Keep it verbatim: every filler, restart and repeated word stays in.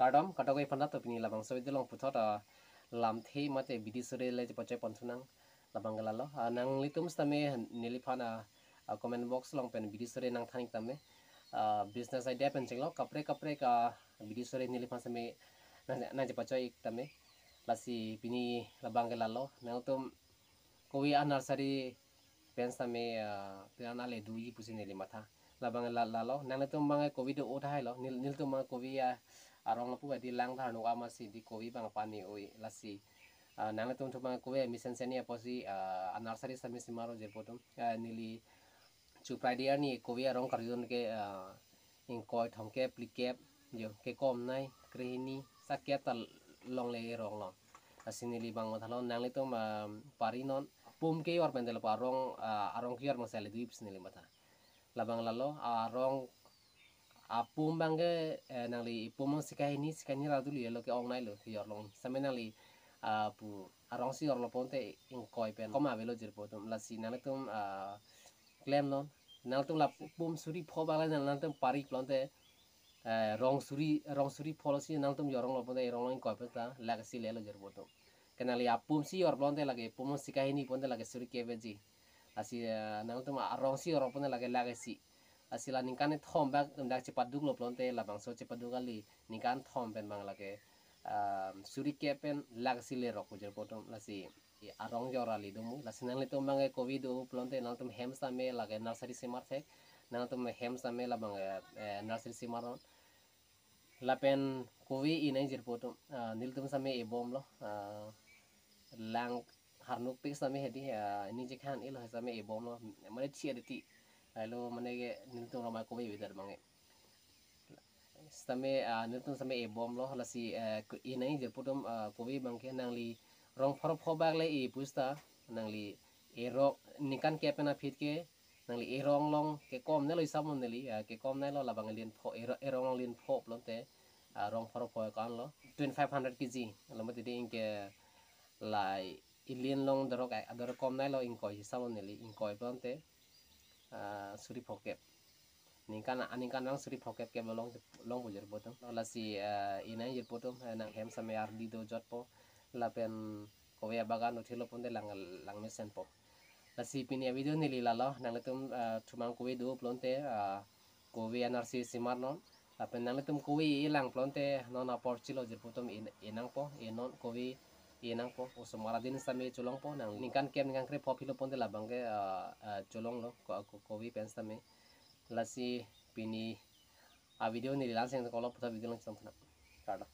Kardom, kardom ke panda to pini labangso video along puthot, ah, lamthe mate bidi sore le chepachoi pon thunang labang ke lalo. Ah, nanglitum sitame neliphan, ah, ah, comment box along pen bidi sore nangthan ik tame. Ah, business idea pen chenglo kaprek kaprek, ah, bidi sore neliphan sitame nang, nangchepachoi ik tame. Lasi pini labang ke lalo. Nangtum kove a-nursery pen sitame, ah, piran ale doji pusi neli matha. Labang la, lalo, nanglitum abang kove do-o tahai lo, nel, nelitum abang kove a, arong lapu di lang tharnuk amatsi di kove abang pani oi lasi. Ah, nanglitum atum abang kove mesen seni apotsi, ah, a-nursery sitame simar-o jirpo atum. Ah, neli chuprai di arni kove arong karjun ke, ah, ingkoi thomkep phlikep, jo, kekom nei, krehini, sakep ta longle arong lo. Lasi neli abang mathalo nanglitum, ah, pari non, pum kejor pen delo arong, ah, arong kejor abang sale dui pusi neli matha. Labang lalo, arong apum abang ke, eh, nangli ipum abang sika hini, sika hini ra duli lo ke-ong nei lo, kejor long. Sitame nangli, ah, pu arong si jorlo ponte ingkoi pen kom avelo jirpo atum. Lasi nanglitum, ah, klem non. Nangtum la pum suri pho abang le nangtum pari pulote, eh, rong suri, rong suri pho lo si nangtum jorong lo ponte, rong lo ingkoi pen ta lake si lelo jirpo atum. Ke nangli apum si jor pulote lake pum sika hini ponte lake suri kep ji. Lasi, eh, nangtum arong si jorong ponte lake lake si. Lasi la ningkan thom bak dak chepaduk lo pulote labangso chepaduk kali ningkan thom pen abang lake, ah, suri kep pen lake si lerok pu jirpo atum. Lasi arong jor ali domu. Lasi nanglitum abang kove do pulote nangtum hem sitame lake nursery simar thek. Nangtum hem sitame labang, eh, eh, nursery simar non. Lapen kove e nei jirpo atum, ah, nelitum sitame ebom lo, ah, lang harnuk pik sitame hedi, ah, ini jekhan ilo sitame ebom lo, mane thi aditi. Lalu mane ke nelitum ramai kove bidar abang ke. Sitame, ah, nelitum sitame ebom lo, lasi, eh, ko-, e nei jirpo atum, ah, kove abang ke nangli rong pharo pho bak le e pusita, nangli erong ningkan kep pen aphi ke, nangli erong long kekom nei lo isam lo neli, ah, kekom nei lo labang lin pho, ero-, erong long lin pho pulote, ah, rong pharo pho kan lo, twenty five hundred K G, lo mati ding ke lai ilin long dorok, eh, dorok kom nei lo ingkoi isam lo neli, ingkoi pulote, ah, suri pho kep. Ningkan, aningkan abang suri pho kep kep long, long pu jirpo atum. Lasi, eh, e nei jirpo atum, eh, nang hem sitame ardi dojotpo. Lapen kove abagan uthilo ponte lang, lang mesenpo. Lasi pini avideo neli lalo, nanglitum, eh, atum abang kove do pulote, eh, kove a-nursery simar non. Lapen nanglitum kove e lang pulote non apor chilo jirpo atum e, e nangpo, e non kove e nangpo. Osomar adin sitame cholongpo, nang ningkan kep ningkan krepho philo ponte labang ke, eh, eh, cholong lo, ko, ko, kove pen sitame. Lasi pini avideo neli la-an seng kolo puthot video lang chong thana. Kardom.